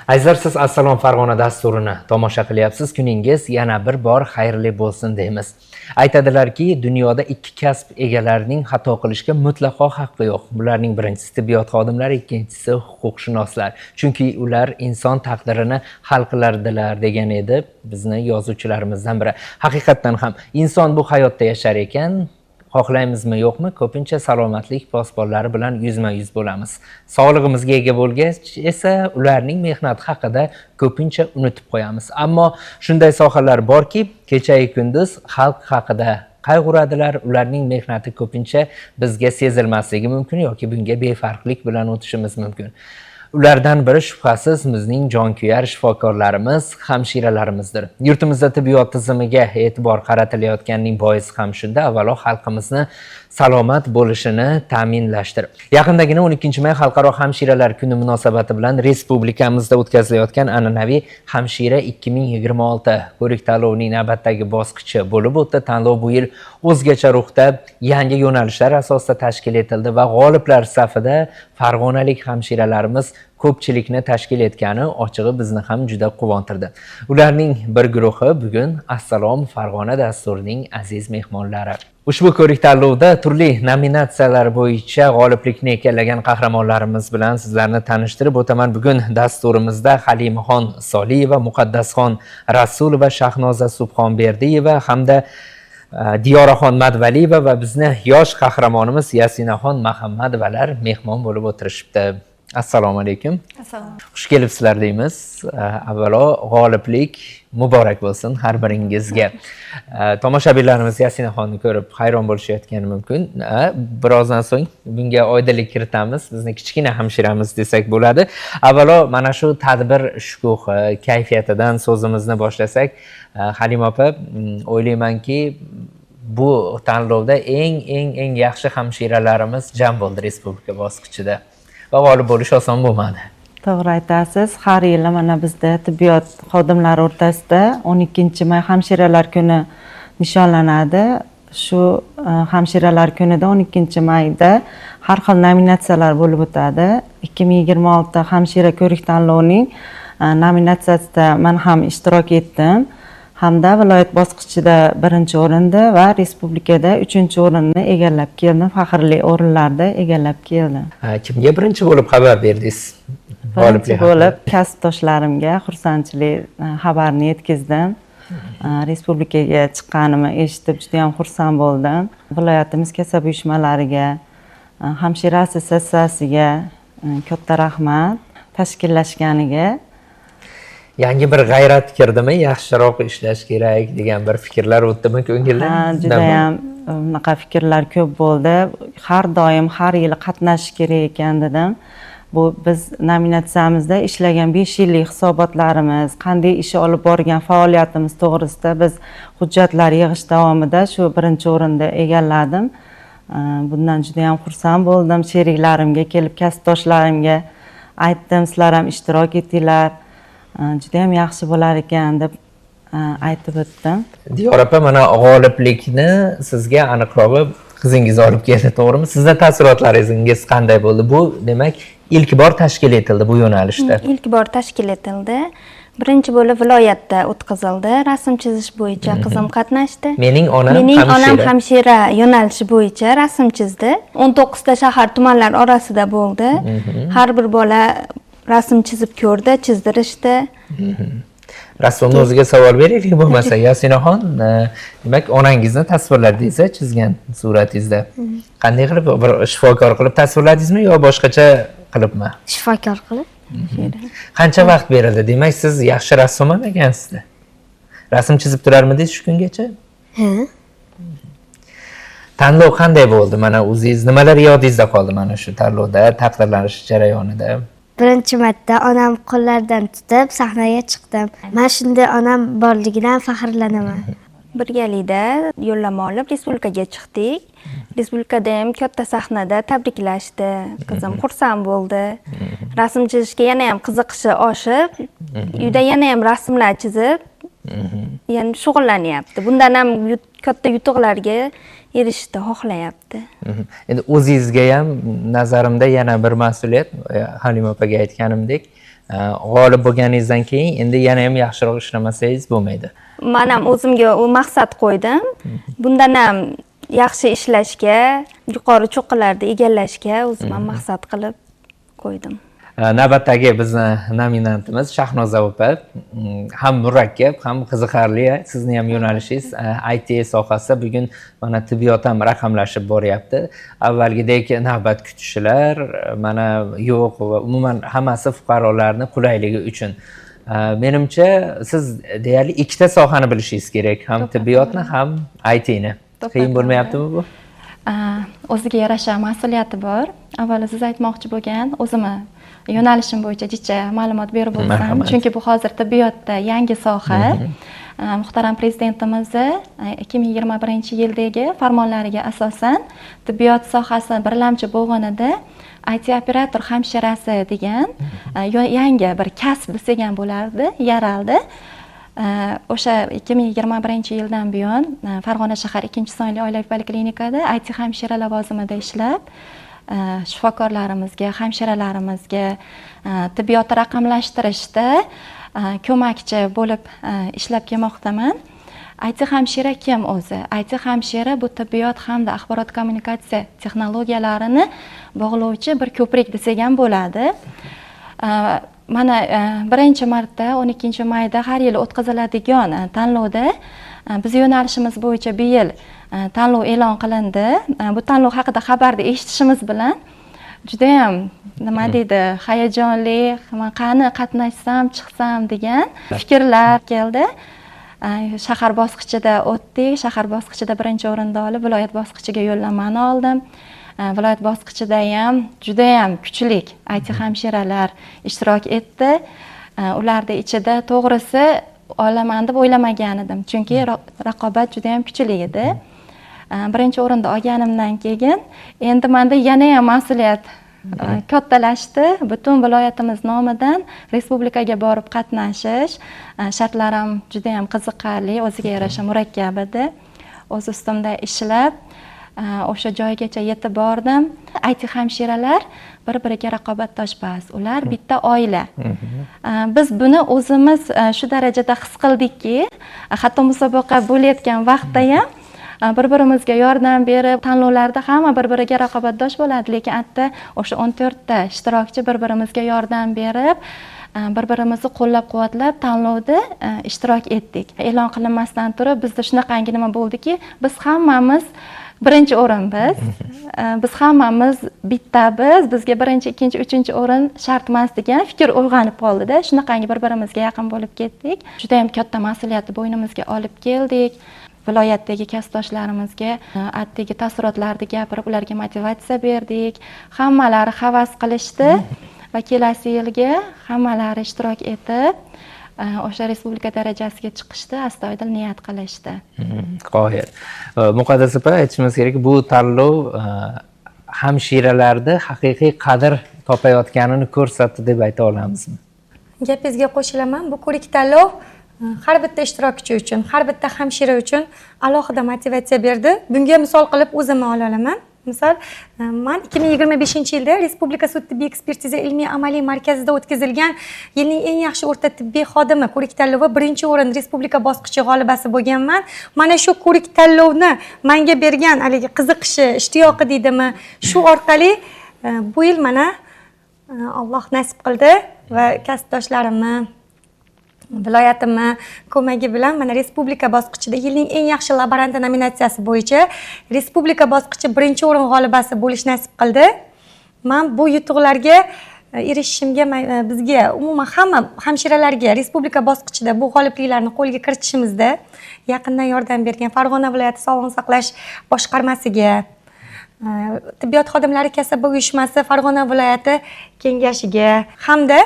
Azizlar, siz Assalom Farg'ona dasturini tomosha qilyapsiz. Kuningiz yana bir bor xayrli bo'lsin deymiz. Aytadilarki, dunyoda ikki kasb egalarining xato qilishga mutlaqo haqqi yo'q. Bularning birinchisi tibbiyot xodimlari, ikkinchisi huquqshunoslar. Chunki ular inson taqdirini hal qilardilar degan edi bizni yozuvchilarimizdan biri. Haqiqatdan ham inson bu hayotda yashar ekan, xohlaymizmi yo'qmi, ko'pincha salomatlik posbonlari bilan yuzma-yuz bo'lamiz. Sog'lig'imizga ega bo'lgach esa ularning mehnati haqida ko'pincha unutib qo'yamiz. Ammo shunday sohalar borki, kechayu kunduz xalq haqida qayg'uradilar, ularning mehnati ko'pincha bizga sezilmasligi mumkin yoki bunga befarqlik bilan o'tishimiz mumkin. Ulardan biri shubhasiz bizning jonkuyar shifokorlarimiz, hamshiralarimizdir. Yurtimizda tibbiyot tizimiga e'tibor qaratilayotganining boisi ham shunda, avvalo xalqimizni salomat bo'lishini ta'minlashdir. Yaqindagina 12 may Xalqaro hamshiralar kuni munosabati bilan respublikamizda o'tkazilayotgan an'anaviy Hamshira 2026 ko'rik tanlovining navbatdagi bosqichi bo'lib o'tdi. Tanlov bu yil o'zgacha ruhda, yangi yo'nalishlar asosida tashkil etildi va g'oliblar safida farg'onalik hamshiralarimiz ko'pchilikni tashkil etgani ochig'i bizni ham juda quvontirdi. Ularning bir guruhi bugun Assalom Farg'ona dasturining aziz mehmonlari. Ushbu ko'rik tanlovda turli nominatsiyalar bo'yicha g'oliblikni egallagan qahramonlarimiz bilan sizlarni tanishtirib o'taman. Bugun dasturimizda Halimaxon Soliyeva, Muqaddasxon Rasulova, Shahnoza Subxonberdiyeva hamda Diyoraxon Madvaliyeva va bizni yosh qahramonimiz Yasinaxon Muhammadovalar mehmon bo'lib o'tirishibdi. Assalomu alaykum. Assalomu. Xush kelibsizlar deymiz. Avvalo g'oliblik muborak bo'lsin har biringizga. Tomoshabinlarimiz Yasinaxonni ko'rib hayron bo'lishayotgani mumkin. Birozdan so'ng bunga oydinlik kiritamiz. Bizni kichkina hamshiramiz desak bo'ladi. Avvalo mana shu tadbir shukuhi, kayfiyatidan so'zimizni boshlasak, Halima opa, o'ylaymanki, bu tanlovda eng eng eng yaxshi hamshiralarimiz jam bo'ldi respublika bosqichida va g'olib bo'lish oson bo'lmadi. To'g'ri aytasiz. Har yili mana bizda tibbiyot xodimlari o'rtasida 12 may hamshiralar kuni nishonlanadi. Shu hamshiralar kunida, 12 mayda har xil nominatsiyalar bo'lib o'tadi. 2026 hamshira ko'rik tanlovining nominatsiyasida man ham ishtirok etdim. Hamda viloyat bosqichida birinchi o'rinda va respublikada uchinchi o'rinni egallab keldim. Faxrli o'rinlarda egallab keldim. Ha, kimga birinchi bo'lib xabar berdingiz? Birinchi G'oliblik haqida. bo'lib kasbdoshlarimga xursandchilik xabarini yetkazdim. Respublikaga chiqqanimni eshitib juda ham xursand bo'ldim. Viloyatimiz kasaba uyushmalariga, hamshira assotsiatsiyasiga katta rahmat tashkillashganiga. Yangi bir g'ayrat kirdimi? Yaxshiroq ishlash kerak degan bir fikrlar o'tdimi ko'ngildan? Ha, judayam bunaqa fikrlar ko'p bo'ldi. Har doim, har yili qatnashish kerak ekan dedim. Bu biz nominatsiyamizda ishlagan 5 yillik hisobotlarimiz, qanday ish olib borgan faoliyatimiz to'g'risida biz hujjatlar yig'ish davomida shu birinchi o'rinda egalladim. Bundan judayam xursand bo'ldim. Sheriklarimga kelib, kasbdoshlarimga aytdim, sizlar ham ishtirok etinglar. Judayam yaxshi bo'lar ekan deb aytib o'tdim. Diyor opa, mana g'oliblikni sizga aniqrog'i qizingiz olib keldi, to'g'rimi? Sizni taassurotlaringiz qanday bo'ldi? Bu demak ilk bor tashkil etildi bu yo'nalishda. Ilk bor tashkil etildi. Birinchi bo'lib viloyatda o'tkazildi. Rasm chizish bo'yicha qizim qatnashdi. Mening onam Mening onam hamshira. hamshira yo'nalishi bo'yicha rasm chizdi. 19 ta shahar tumanlar orasida bo'ldi. Har bir bola rasm chizib ko'rdi, chizdirishdi. Rassomni o'ziga savol beraylik bo'lmasa. Yasinaxon, demak onangizni tasvirladingiz chizgan suratingizda. Qanday qilib, bir shifokor qilib tasvirladingizmi yo boshqacha qilibmi? Shifokor qilib. Qancha vaqt berildi? Demak, siz yaxshi rassom ham ekansizda. Rasm chizib turarmidingiz shu kungacha? Ha. Tanlov qanday bo'ldi? Mana o'zingiz nimalar yodingizda qoldi mana shu tanlovda, taqdirlanish jarayonida? Birinchi marta onam qo'llaridan tutib sahnaga chiqdim. Man shunday onam borligidan faxrlanaman. Birgalikda yo'llanma olib respublikaga chiqdik. Respublikada ham katta sahnada tabriklashdi. Qizim xursand bo'ldi. Rasm chizishga yana ham qiziqishi oshib, uyda yana ham rasmlar chizib, yana shug'ullanyapti. Bundan ham katta yutuqlarga erishishni xohlayapti. Endi o'zingizga ham nazarimda yana bir mas'uliyat, Halima opaga aytganimdek, g'olib bo'lganingizdan keyin endi yana ham yaxshiroq ishlamasangiz bo'lmaydi. Man ham o'zimga u maqsad qo'ydim. Bundan ham yaxshi ishlashga, yuqori cho'qqilarni egallashga o'zim ham maqsad qilib qo'ydim. Navbatdagi bizni nominantimiz Shahnoza opa, ham murakkab, ham qiziqarli, sizni ham yo'nalishingiz IT sohasi. Bugun mana tibbiyot ham raqamlashib boryapti. Avvalgidek navbat kutishlar mana yo'q va umuman hammasi fuqarolarning qulayligi uchun. Menimcha siz deyarli ikkita sohani bilishingiz kerak, ham tibbiyotni, ham ITni. Qiyin bo'lmayaptimi bu? O'ziga yarasha mas'uliyati bor. Avvalo siz aytmoqchi bo'lgan o'zimni yo'nalishim bo'yicha jicha ma'lumot berib o'tsam, chunki bu hozir tibbiyotda yangi soha. Muhtaram prezidentimizni 2021-yildagi farmonlariga asosan tibbiyot sohasi birlamchi bo'g'inida IT operator hamshirasi degan yangi bir kasb desak ham bo'lardi, yaraldi. O'sha 2021-yildan buyon Farg'ona shahar 2-sonli oilaviy poliklinikada IT hamshira lavozimida ishlab, shifokorlarimizga, hamshiralarimizga tibbiyotni raqamlashtirishda ko'makchi bo'lib ishlab kelmoqdaman. IT hamshira kim o'zi? IT hamshira bu tibbiyot hamda axborot kommunikatsiya texnologiyalarini bog'lovchi bir ko'prik desak ham bo'ladi. Mana birinchi marta 12 mayda har yili o'tkaziladigan tanlovda biz yo'nalishimiz bo'yicha bu yil tanlov e'lon qilindi. Bu tanlov haqida xabarni eshitishimiz bilan judayam, nima deydi, hayajonli, qani qatnashsam, chiqsam degan fikrlar keldi. Shahar bosqichida o'tdik. Shahar bosqichida birinchi o'rinni olib, viloyat bosqichiga yo'llanmani oldim. Viloyat bosqichida ham judayam kuchli IT hamshiralar ishtirok etdi. Ularni ichida to'g'risi olaman deb o'ylamagan edim, chunki raqobat judayam kuchli edi. Birinchi o'rinni olganimdan keyin endi menda yana ham mas'uliyat kattalashdi. Butun viloyatimiz nomidan respublikaga borib qatnashish, shartlari ham judayam qiziqarli, o'ziga yarasha murakkab edi. O'z ustimda ishlab, o'sha joygacha yetib bordim. IT hamshiralar bir biriga raqobatdosh emas, ular bitta oila. Biz buni o'zimiz shu darajada his qildikki, hatto musobaqa bo'layotgan vaqtda ham bir birimizga yordam berib, tanlovlarda hamma bir biriga raqobatdosh bo'ladi, lekin atta o'sha 14 ta ishtirokchi bir birimizga yordam berib, bir birimizni qo'llab quvvatlab tanlovda ishtirok etdik. E'lon qilinmasdan turib bizda shunaqangi nima bo'ldiki, biz hammamiz birinchi o'rin, biz hammamiz bittamiz, bizga birinchi, ikkinchi, uchinchi o'rin shart emas degan fikr uyg'onib qoldida. Shunaqangi bir birimizga yaqin bo'lib ketdik. Judayam katta mas'uliyatni bo'ynimizga olib keldik. Viloyatdagi kasbdoshlarimizga atdagi taassurotlarni gapirib, ularga motivatsiya berdik. Hammalari havas qilishdi va kelasi yilga hammalari ishtirok etib, o'sha respublika darajasiga chiqishdi, astoydil niyat qilishdi. Qoyil. Muqaddas opa, aytishimiz kerak, bu tanlov hamshiralarda haqiqiy qadr topayotganini ko'rsatdi deb ayta olamizmi? Gapingizga qo'shilaman. Bu ko'rik tanlov har bitta ishtirokchi uchun, har bitta hamshira uchun alohida motivatsiya berdi. Bunga misol qilib o'zimni ola olaman. Misol, man 2025-yilda Respublika sud tibbiy ekspertiza ilmiy amaliy markazida o'tkazilgan yilning eng yaxshi o'rta tibbiy xodimi ko'rik tanlovi birinchi o'rin respublika bosqichi g'olibasi bo'lganman. Mana shu ko'rik tanlovni manga bergan haligi qiziqishi, ishtiyoqi deydimi, shu orqali bu yil mana Alloh nasib qildi va kasbdoshlarimni, viloyatimni ko'magi bilan mana respublika bosqichida yilning eng yaxshi laboranti nominatsiyasi bo'yicha respublika bosqichi birinchi o'rin g'olibasi bo'lish nasib qildi. Man bu yutuqlarga erishishimga, bizga, umuman hamma hamshiralarga respublika bosqichida bu g'olibliklarni qo'lga kiritishimizda yaqindan yordam bergan Farg'ona viloyati sog'liqni saqlash boshqarmasiga, tibbiyot xodimlari kasaba uyushmasi Farg'ona viloyati kengashiga hamda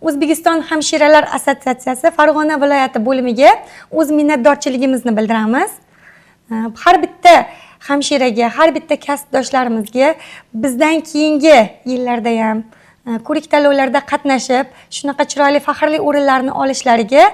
O'zbekiston hamshiralar assotsiatsiyasi Farg'ona viloyati bo'limiga o'z minnatdorchiligimizni bildiramiz. Har bitta hamshiraga, har bitta kasbdoshlarimizga bizdan keyingi yillarda ham Ko'rik tanlovlarda qatnashib, shunaqa chiroyli faxrli o'rinlarni olishlariga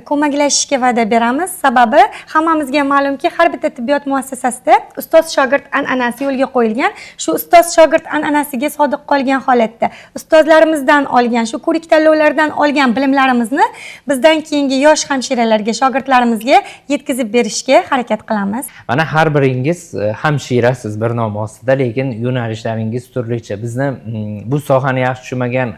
ko'maklashishga va'da beramiz. Sababi hammamizga ma'lumki, har bitta tibbiyot muassasasida ustoz shogird an'anasi yo'lga qo'yilgan. Shu ustoz shogird an'anasiga sodiq qolgan holatda ustozlarimizdan olgan, shu ko'rik tanlovlardan olgan bilimlarimizni bizdan keyingi yosh hamshiralarga, shogirdlarimizga yetkazib berishga harakat qilamiz. Mana har biringiz hamshirasiz bir nom ostida, lekin yo'nalishlaringiz turlicha. Bizni bu sohani yaxshi tushunmagan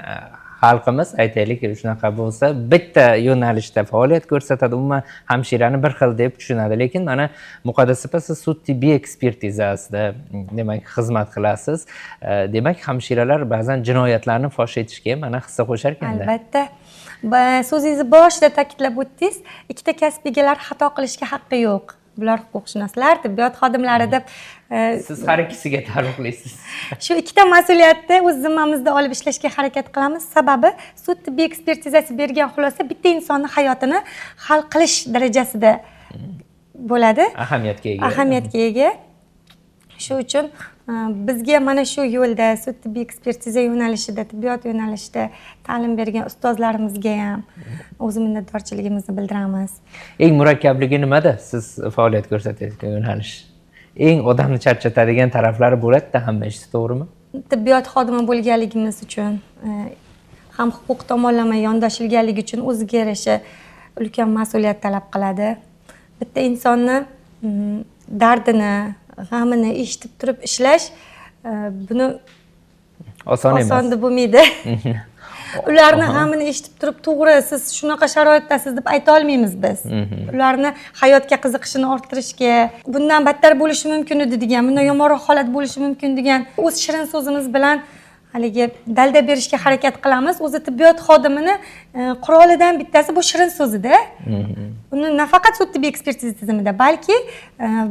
xalqimiz, aytaylik, shunaqa bo'lsa, bitta yo'nalishda faoliyat ko'rsatadi, umuman hamshirani bir xil deb tushunadi. Lekin mana Muqaddas opa, siz sud tibbiy ekspertizasida demak xizmat qilasiz. Demak, hamshiralar ba'zan jinoyatlarni fosh etishga mana hissa qo'shar ekanda. Albatta. So'zingizni boshida ta'kidlab o'tdingiz, ikkita kasb egalari xato qilishga haqqi yo'q. Bular huquqshunoslar, tibbiyot xodimlari deb siz har ikkisiga taalluqlisiz. Shu ikkita mas'uliyatni o'z zimmamizda olib ishlashga harakat qilamiz. Sababi sud tibbiy ekspertizasi bergan xulosa bitta insonni hayotini hal qilish darajasida bo'ladi. Ahamiyatga ega. Ahamiyatga ega. Shu uchun bizga mana shu yo'lda sud tibbiy ekspertiza yo'nalishida, tibbiyot yo'nalishida ta'lim bergan ustozlarimizga ham o'z minnatdorchiligimizni bildiramiz. Eng murakkabligi nimada siz faoliyat ko'rsatayotgan yo'nalish? Eng odamni charchatadigan taraflari bo'ladi-da hamma ishda, to'g'rimi? Tibbiyot xodimi bo'lganligimiz uchun, ham huquq tomonlama yondashilganligi uchun o'ziga yarasha ulkan mas'uliyat talab qiladi. Bitta insonni dardini, g'amini eshitib turib ishlash, buni oson emas. Oson deb bo'lmaydi. Ularni g'amini eshitib turib, to'g'ri, siz shunaqa sharoitdasiz deb ayta olmaymiz biz. Ularni hayotga qiziqishini orttirishga, bundan battar bo'lishi mumkin edi degan, bundan yomonroq holat bo'lishi mumkin degan o'z shirin so'zimiz bilan haligi dalda berishga harakat qilamiz. O'zi tibbiyot xodimini qurolidan bittasi bu shirin so'zida. Uni nafaqat sud tibbiy ekspertiza tizimida, balki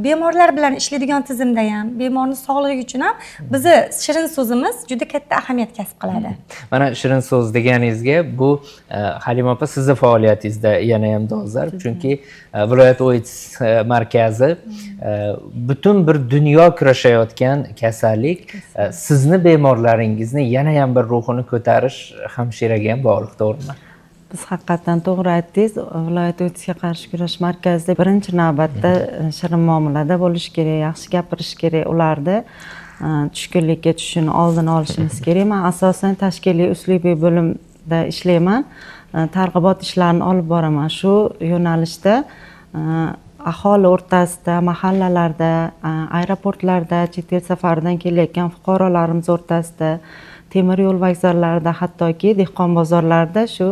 bemorlar bilan ishlaydigan tizimda ham, bemorning sog'ligi uchun ham bizni shirin so'zimiz juda katta ahamiyat kasb qiladi. Mana shirin so'z deganingizga bu Halima opa sizni faoliyatingizda yana ham dolzarb, chunki viloyat OITS markazi butun bir dunyo kurashayotgan kasallik, sizni bemorlaringizni yana ham bir ruhini ko'tarish hamshiraga ham bog'liq, to'g'rimi? Biz haqiqatan to'g'ri aytdingiz. Viloyat OITSga qarshi kurash markazida birinchi navbatda shirin muomalada bo'lish kerak, yaxshi gapirish kerak, ularni tushkunlikka tushishini oldini olishimiz kerak. Men asosan tashkiliy uslubiy bo'limda ishlayman, targ'ibot ishlarini olib boraman. Shu yo'nalishda aholi o'rtasida, mahallalarda, aeroportlarda, chet el safaridan kelayotgan fuqarolarimiz o'rtasida, temir yo'l vokzallarida, hattoki dehqon bozorlarida shu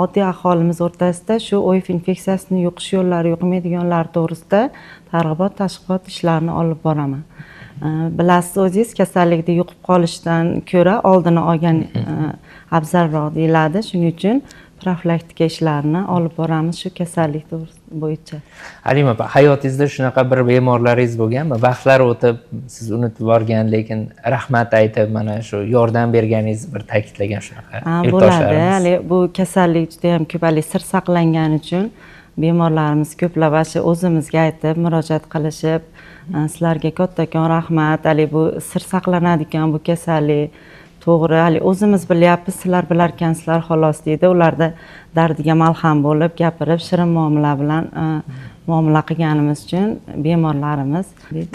oddiy aholimiz o'rtasida shu OIV infeksiyasini yuqish yo'llari, yuqmaydiganlar to'g'risida targ'ibot, tashviqot ishlarini olib boraman. Bilasiz o'zingiz, kasallikni yuqib qolishdan ko'ra oldini olgan afzalroq deyiladi. Shuning uchun profilaktika ishlarini olib boramiz shu kasallik bo'yicha. Halima opa, hayotingizda shunaqa bir bemorlaringiz bo'lganmi? Vaqtlar o'tib siz unutib borgan, lekin rahmat aytib mana shu yordam berganingizni bir ta'kidlagan shunaqa yurtdoshlarimiz. Bo'ladi. Hali bu kasallik juda ham ko'p, hali sir saqlangani uchun bemorlarimiz ko'plab shu o'zimizga aytib murojaat qilishib, sizlarga kattakon rahmat, hali bu sir saqlanadi ekan bu kasallik. To'g'ri, hali o'zimiz bilyapmiz, sizlar bilarkansizlar xolos deydi. Ularda dardiga malham bo'lib, gapirib, shirin muomala bilan muomala qilganimiz uchun bemorlarimiz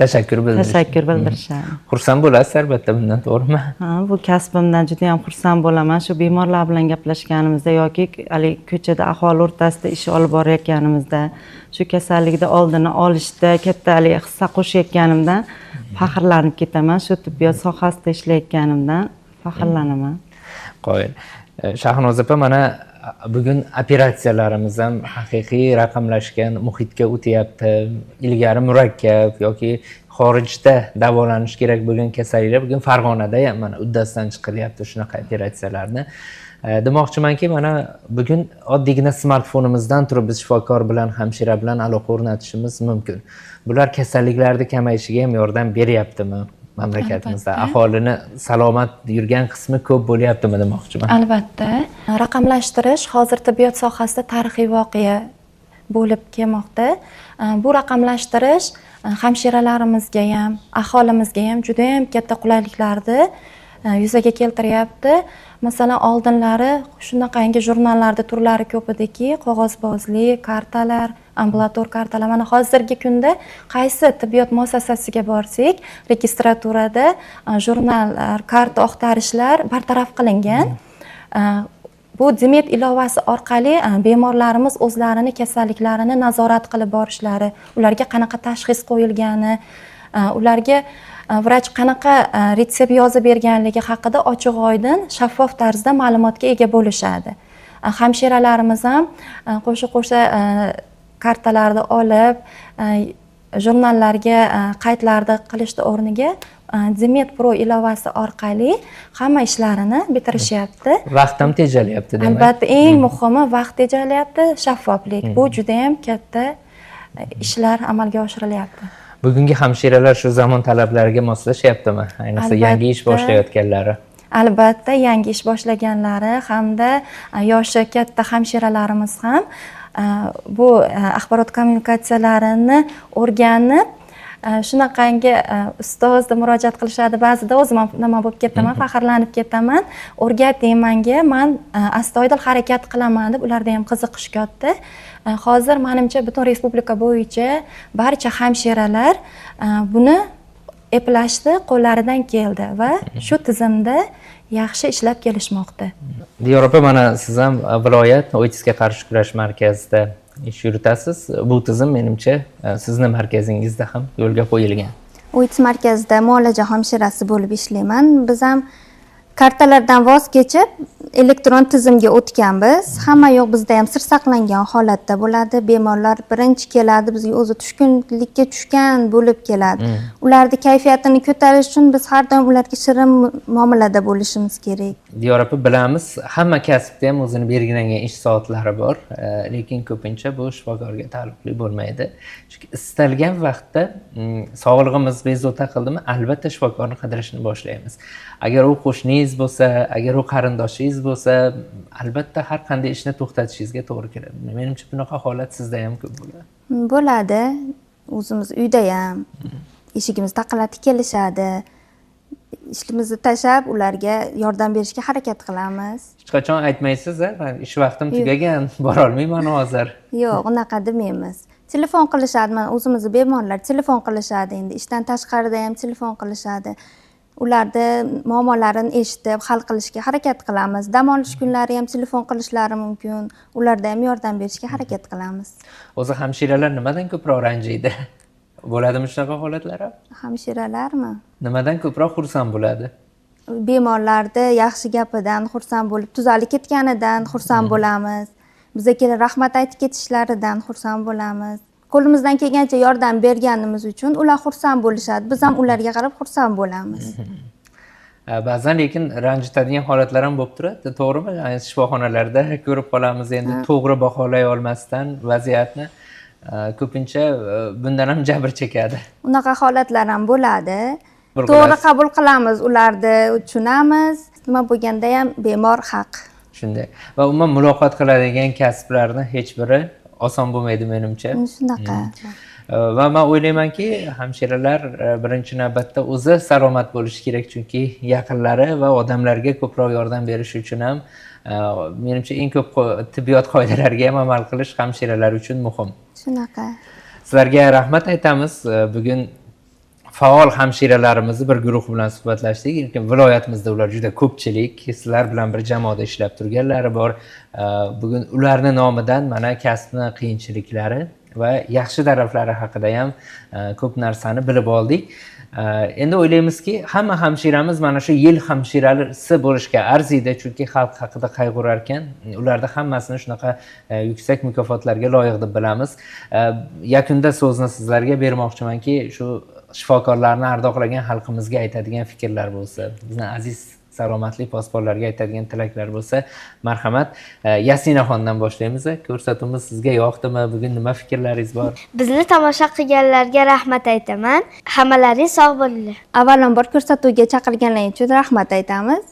tashakkur bildirishadi. Tashakkur bildirishadi. Xursand bo'lasiz albatta bundan, to'g'rimi? Ha, bu kasbimdan juda ham xursand bo'laman. Shu bemorlar bilan gaplashganimizda yoki hali ko'chada aholi o'rtasida ish olib borayotganimizda, shu kasallikni oldini olishda katta hali hissa qo'shayotganimdan faxrlanib ketaman. Shu tibbiyot sohasida ishlayotganimdan faxrlanaman. Qoyil. Shahnoz opa, mana bugun operatsiyalarimiz ham haqiqiy raqamlashgan muhitga o'tyapti. Ilgari murakkab yoki xorijda davolanish kerak bo'lgan kasalliklar bugun Farg'onada ham mana uddasidan chiqilyapti shunaqa operatsiyalarni. Demoqchimanki, mana bugun oddiygina smartfonimizdan turib biz shifokor bilan, hamshira bilan aloqa o'rnatishimiz mumkin. Bular kasalliklarni kamayishiga ham yordam beryaptimi mamlakatimizda? Aholini salomat yurgan qismi ko'p bo'lyaptimi demoqchiman. Albatta, raqamlashtirish hozir tibbiyot sohasida tarixiy voqea bo'lib kelmoqda. Bu raqamlashtirish hamshiralarimizga ham, aholimizga ham juda ham katta qulayliklarni yuzaga keltiryapti. Masalan, oldinlari shunaqangi jurnallarda turlari ko'p ediki, qog'ozbozlik, kartalar, ambulator kartalar. Mana hozirgi kunda qaysi tibbiyot muassasasiga borsak, registraturada jurnallar, karta axtarishlar bartaraf qilingan. Bu Dimed ilovasi orqali bemorlarimiz o'zlarini kasalliklarini nazorat qilib borishlari, ularga qanaqa tashxis qo'yilgani, ularga vrach qanaqa retsept yozib berganligi haqida ochiq oydin, shaffof tarzda ma'lumotga ega bo'lishadi. Hamshiralarimiz ham qo'sha-qo'sha kartalarni olib, jurnallarga qaydlarni qilishni o'rniga Dimed Pro ilovasi orqali hamma ishlarini bitirishyapti. Vaqt ham tejalyapti, demak. Albatta, eng muhimi vaqt tejalyapti, shaffoflik. Bu juda ham katta ishlar amalga oshirilyapti. Bugungi hamshiralar shu zamon talablariga moslashyaptimi? Ayniqsa yangi ish boshlayotganlari. Albatta, yangi ish boshlaganlari hamda yoshi katta hamshiralarimiz ham bu axborot kommunikatsiyalarini o'rganib, shunaqangi ustoz deb murojaat qilishadi. Ba'zida o'zim ham nima bo'lib ketaman, faxrlanib ketaman. O'rgating menga, man astoydil harakat qilaman deb ularda ham qiziqish katta. Hozir menimcha butun respublika bo'yicha barcha hamshiralar buni eplashdi, qo'llaridan keldi va shu tizimda yaxshi ishlab kelishmoqda. Diyor opa, mana siz ham viloyat OITSga qarshi kurash markazida ish yuritasiz. Bu tizim menimcha sizni markazingizda ham yo'lga qo'yilgan. OITS markazida muolaja hamshirasi bo'lib ishlayman. Biz ham kartalardan voz kechib elektron tizimga o'tganmiz. Hamma yo'q bizda ham sir saqlangan holatda bo'ladi. Bemorlar birinchi keladi, bizga o'zi tushkunlikka tushgan bo'lib keladi. Ularni kayfiyatini ko'tarish uchun biz har doim ularga shirin muomalada bo'lishimiz kerak. Diyor opa, bilamiz, hamma kasbda ham o'zini belgilangan ish soatlari bor, lekin ko'pincha bu shifokorga taalluqli bo'lmaydi. Chunki istalgan vaqtda sog'lig'imiz bezovta qildimi, albatta shifokorni qidirishni boshlaymiz. Agar u qo'shningiz bo'lsa, agar u qarindoshingiz bo'lsa, albatta har qanday ishni to'xtatishingizga to'g'ri keladi. Menimcha bunaqa holat sizda ham ko'p bo'ladi. Bo'ladi. O'zimiz uyda ham eshigimizni taqillatib kelishadi. Ishimizni tashlab ularga yordam berishga harakat qilamiz. Hech qachon aytmaysiz, a, men ish vaqtim tugagan, bora olmayman hozir. Yo'q, unaqa demaymiz. Telefon qilishadi, mana o'zimizni bemorlar telefon qilishadi, endi ishdan tashqarida ham telefon qilishadi. Ularni muammolarini eshitib, hal qilishga harakat qilamiz. Dam olish kunlari ham telefon qilishlari mumkin. Ularda ham yordam berishga harakat qilamiz. O'zi hamshiralar nimadan ko'proq ranjiydi? Bo'ladimi shunaqa holatlar ham? Hamshiralarmi? Nimadan ko'proq xursand bo'ladi? Bemorlarni yaxshi gapidan xursand bo'lib, tuzalib ketganidan xursand bo'lamiz. Bizga kelib rahmat aytib ketishlaridan xursand bo'lamiz. Qo'limizdan kelgancha yordam berganimiz uchun ular xursand bo'lishadi. Biz ham ularga qarab xursand bo'lamiz. Ba'zan lekin ranjitadigan holatlar ham bo'lib turadi, to'g'rimi? Shifoxonalarda ko'rib qolamiz endi to'g'ri baholay olmasdan vaziyatni. Ko'pincha bundan ham jabr chekadi. Unaqa holatlar ham bo'ladi. To'g'ri qabul qilamiz, ularni tushunamiz. Nima bo'lganda ham bemor haq. Shunday. Va umuman muloqot qiladigan kasblarni hech biri oson bo'lmaydi menimcha. Shunaqa. Va men o'ylaymanki, hamshiralar birinchi navbatda o'zi salomat bo'lishi kerak, chunki yaqinlari va odamlarga ko'proq yordam berish uchun ham menimcha eng ko'p tibbiyot qoidalariga ham amal qilish hamshiralar uchun muhim. Shunaqa. Sizlarga rahmat aytamiz. Bugun faol hamshiralarimizni bir guruh bilan suhbatlashdik. Lekin viloyatimizda ular juda ko'pchilik, sizlar bilan bir jamoada ishlab turganlari bor. Bugun ularning nomidan mana kasbni qiyinchiliklari va yaxshi taraflari haqida ham ko'p narsani bilib oldik. Endi o'ylaymizki, hamma hamshiramiz mana shu yil hamshirasi bo'lishga arziydi, chunki xalq haqida qayg'urar ekan, ularda hammasini shunaqa yuksak mukofotlarga loyiq deb bilamiz. Yakunda so'zni sizlarga bermoqchimanki, shu shifokorlarni ardoqlagan xalqimizga aytadigan fikrlar bo'lsa, bizni aziz salomatlik posbonlarga aytadigan tilaklar bo'lsa, marhamat. Yasinaxondan boshlaymiz. Ko'rsatuvimiz sizga yoqdimi? Bugun nima fikrlaringiz bor? Bizni tomosha qilganlarga rahmat aytaman. Hammalaringiz sog' bo'linglar. Avvalambor ko'rsatuvga chaqirganlaring uchun rahmat aytamiz.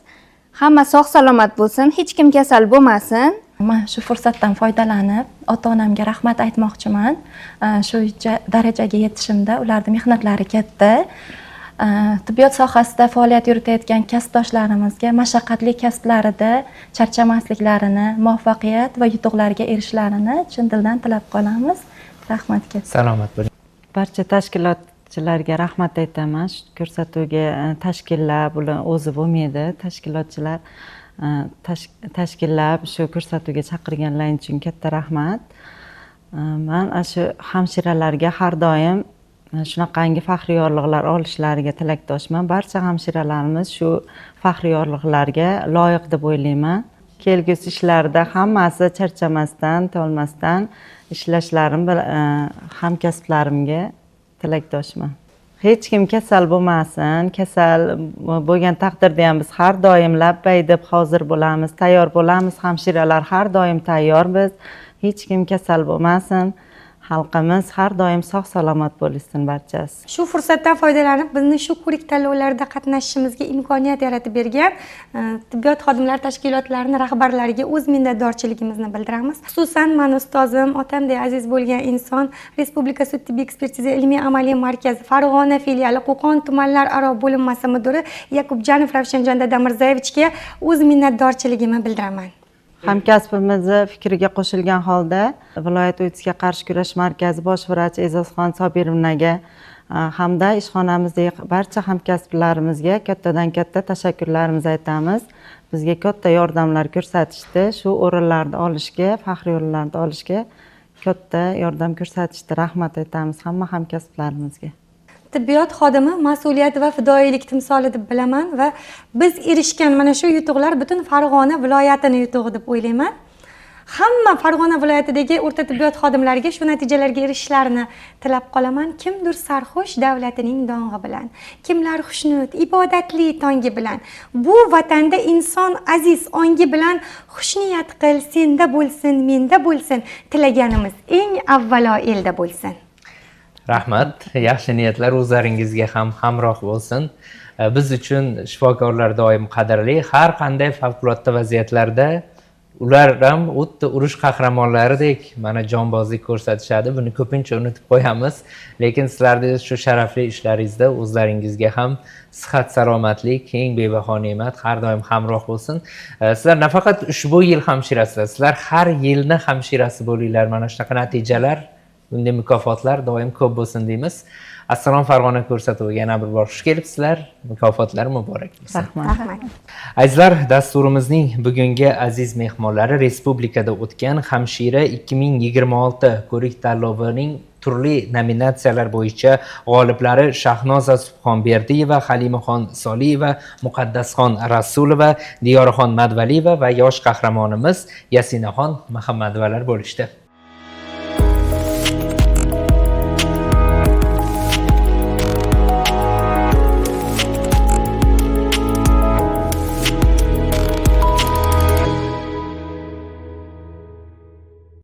Hamma sog' salomat bo'lsin, hech kim kasal bo'lmasin. Men shu fursatdan foydalanib ota-onamga rahmat aytmoqchiman. Shu darajaga yetishimda ularning mehnatlari katta. Tibbiyot sohasida faoliyat yuritayotgan kasbdoshlarimizga mashaqqatli kasblarida charchamasliklarini, muvaffaqiyat va yutuqlarga erishishlarini chin dildan tilab qolamiz. Rahmat katta. Salomat bo'ling. Barcha tashkilotchilarga rahmat aytaman. Shu ko'rsatuvga tashkillab, ular o'zi bo'lmaydi. Tashkilotchilar tashkillab shu ko'rsatuvga chaqirganlari uchun katta rahmat. Man shu hamshiralarga har doim shunaqangi faxriy yorliqlar olishlariga tilakdoshman. Barcha hamshiralarimiz shu faxriy yorliqlarga loyiq deb o'ylayman. Kelgusi ishlarda hammasi charchamasdan, tolmasdan ishlashlarim hamkasblarimga tilakdoshman. Hech kim kasal bo'lmasin. Kasal bo'lgan taqdirda ham biz har doim labbay deb hozir bo'lamiz, tayyor bo'lamiz. Hamshiralar har doim tayyor biz. Hech kim kasal bo'lmasin. Xalqimiz har doim sog' salomat bo'lsin barchasi. Shu fursatdan foydalanib bizni shu ko'rik tanlovlarda qatnashishimizga imkoniyat yaratib bergan tibbiyot xodimlari tashkilotlarining rahbarlariga o'z minnatdorchiligimizni bildiramiz. Xususan, meni ustozim, otamdek aziz bo'lgan inson, Respublika sud tibbiy ekspertiza ilmiy amaliy markazi Farg'ona filiali Qo'qon tumanlararo bo'linmasi mudiri Yakubjanov Ravshanjon Dadamirzayevichga o'z minnatdorchiligimni bildiraman. Hamkasbimizni fikriga qo'shilgan holda viloyat OITSga qarshi kurash markazi bosh vrachi E'zozxon Sobirovnaga hamda ishxonamizdagi barcha hamkasblarimizga kattadan katta tashakkurlarimizni aytamiz. Bizga katta yordamlar ko'rsatishdi. Shu o'rinlarni olishga, faxriy o'rinlarni olishga katta yordam ko'rsatishdi. Rahmat aytamiz hamma hamkasblarimizga. Tibbiyot xodimi mas'uliyat va fidoyilik timsoli deb bilaman va biz erishgan mana shu yutuqlar butun Farg'ona viloyatini yutug'i deb o'ylayman. Hamma Farg'ona viloyatidagi o'rta tibbiyot xodimlariga shu natijalarga erishishlarini tilab qolaman. Kimdir sarxush davlatining dong'i bilan, kimlar xushnud ibodatli tongi bilan, bu vatanda inson aziz ongi bilan xushniyat qil, senda bo'lsin, menda bo'lsin, tilaganimiz eng avvalo elda bo'lsin. Rahmat. Yaxshi niyatlar o'zlaringizga ham hamroh bo'lsin. Biz uchun shifokorlar doim qadrli. Har qanday favqulodda vaziyatlarda ular ham xuddi urush qahramonlaridek mana jonbozlik ko'rsatishadi. Buni ko'pincha unutib qo'yamiz. Lekin sizlarning shu sharafli ishlaringizda o'zlaringizga ham sihat, salomatlik, eng bebaho ne'mat har doim hamroh bo'lsin. Sizlar nafaqat ushbu yil hamshirasizlar, sizlar har yilni hamshirasi bo'linglar. Mana shunaqa natijalar, bunday mukofotlar doim ko'p bo'lsin deymiz. Assalom Farg'ona ko'rsatuviga yana bir bor xush kelibsizlar. Mukofotlar muborak bo'lsin. Rahmat. Rahmat. Azizlar, dasturimizning bugungi aziz mehmonlari respublikada o'tgan Hamshira 2026 ko'rik tanlovining turli nominatsiyalar bo'yicha g'oliblari Shahnoza Subxonberdiyeva, Halimaxon Soliyeva, Muqaddasxon Rasulova, Diyoraxon Madvaliyeva va yosh qahramonimiz Yasinaxon Muhammadovalar bo'lishdi.